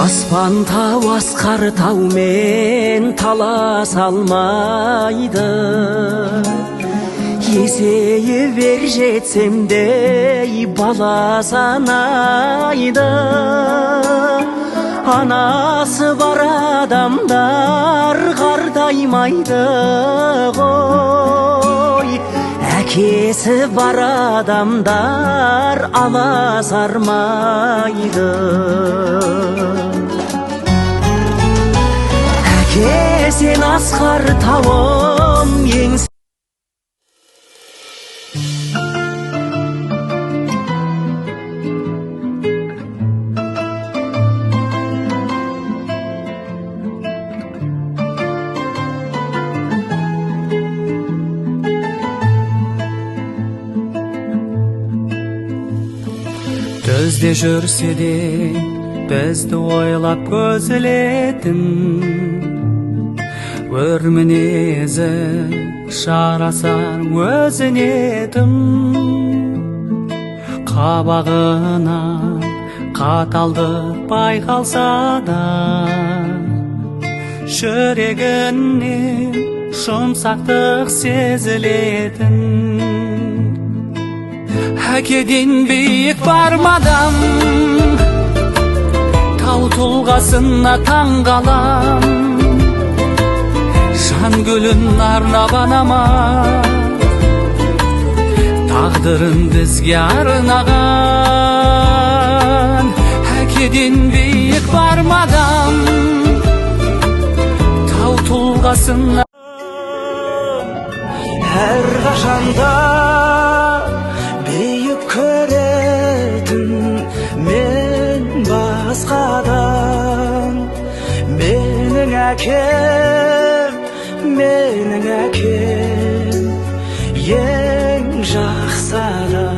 Аспан тау асқар таумен таласа алмайды. Есейіп ер жетсем де бала санайды. Анасы бар адамдар қартаймайды ғой. Әкесі бар адамдар аласармайды. Әке, сен асқар тауым ең. Түзде жүрсе де бізді ойлап көз ілетін, өр мінезі жарасар өзіне тым. Қабағынан қаталдық байқалса да, жүрегінен жұмсақтық сезілетін. Әкеден биік бар ма адам? Тау тұлғасына таң қалам. Жан гүлін арнап анама, тағдырын бізге арнаған. Әкеден биік бар ма адам? Тау тұлғасына. Әрқашанда биік көретін мен басқадан. Менің әкем, менің әкем ең жақсы адам.